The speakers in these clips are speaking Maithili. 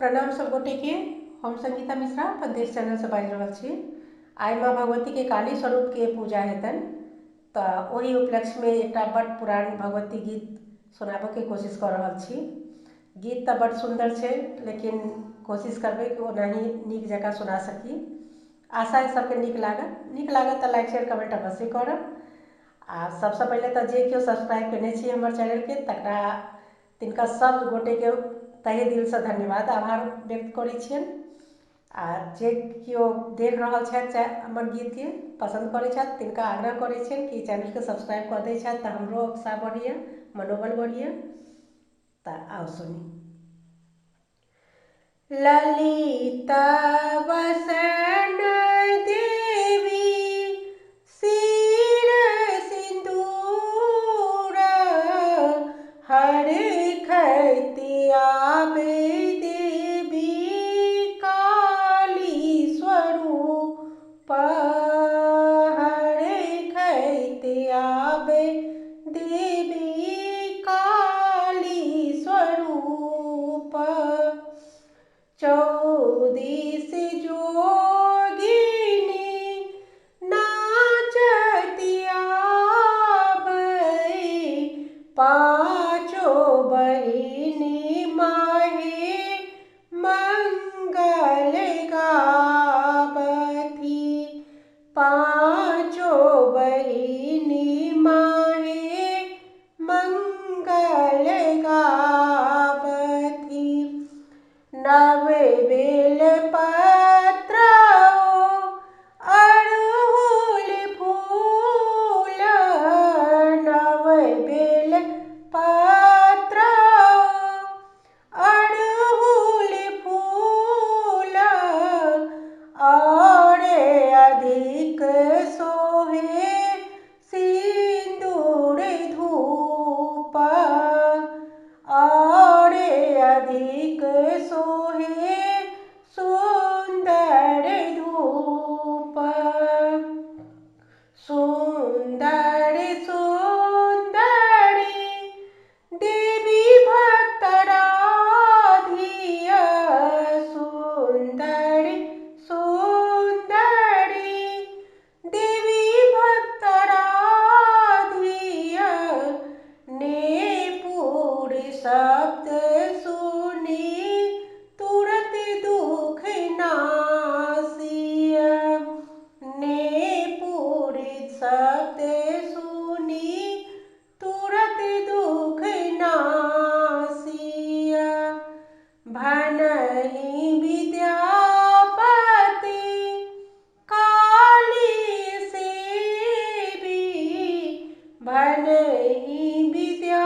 प्रणाम सब गोटे के, हम संगीता मिश्रा अपन देश चैनल से बाजि रहल छी। आइ माँ भगवती के काली स्वरूप के पूजा हेतनि, तऽ ओहि उपलक्ष्य में एकटा बड पुरान भगवती गीत सुनाबऽ के कोशिश कऽ रहल छी। गीत तऽ बड सुन्दर छै, लेकिन कोशिश करबै कि ओनाही नीक जकाँ सुना सकी। आशा है सबके नीक लागत। नीक लागत तऽ लाइक शेयर कमेंट अवश्य करब। आ सबसँ पहिले तऽ जे केओ सब्सक्राइब केने छी हमर चैनलके तकरा तिनका सब गोटेके तहे दिलसँ धन्यवाद आभार व्यक्त करै छियनि। आ जे केओ देख रहल छथि हमर गीतके पसन्द करै छथि तिनका आग्रह करै छियनि कि चैनलके सब्सक्राइब कऽ दै छथि तऽ हमरो उत्साह बढ़ैया, मनोबल बढ़ैया। तऽ आउ सुनी। ललिता वसन देवी सिर सिन्दूर, हर खतियाबे देवी काली स्वरूप, हर खतियाबे देवी काली स्वरूप। चौदिस जोगिनी नाचतिया पाँचो बहिनी माहे मंगल गाबथि, पाँचो बहिनी माहे मंगल गाबथि। नव बेल पत्र अड़हुल फूल, नव बेल पत्र अड़हुल फूल, और अधिक सोहे सिंदूर धूप, और अधिक सोहे सुंदर धूप। सुंदर सुंदरी देवी भक्त राधिया, सुंदरी सुंदरी देवी भक्त राधिया, नेपुर शब्द सुनी तुरत दुख नासिया, नेपुर शब्द सुनी तुरत दुख नासिया। भनहि विद्यापति काली सेवी, भनहि विद्यापति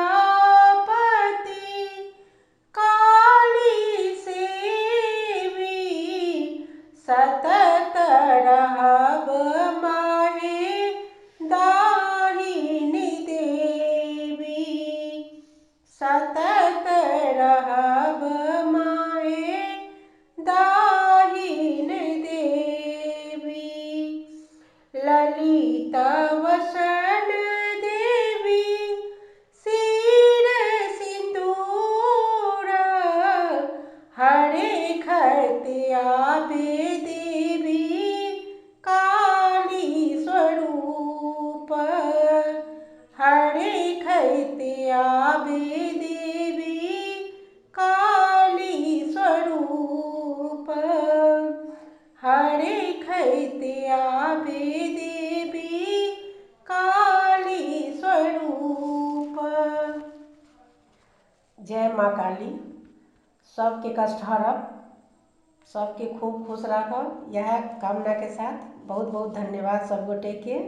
काली सेवी, सतत रहब माहे दाहिनी देवी, सतत रहब माहे दाहिन देवी। ललित वसन देवी सिर सिन्दूर, हरे खतियाबे देवी काली स्वरूप, हरे खतियाबे देवी काली स्वरूप, हरे खतियाबे देवी काली स्वरूप। जय माँ काली। सबके कष्ट हरब, सबके खूब खुश राखब, यह कामना के साथ बहुत बहुत धन्यवाद सब गोटे के।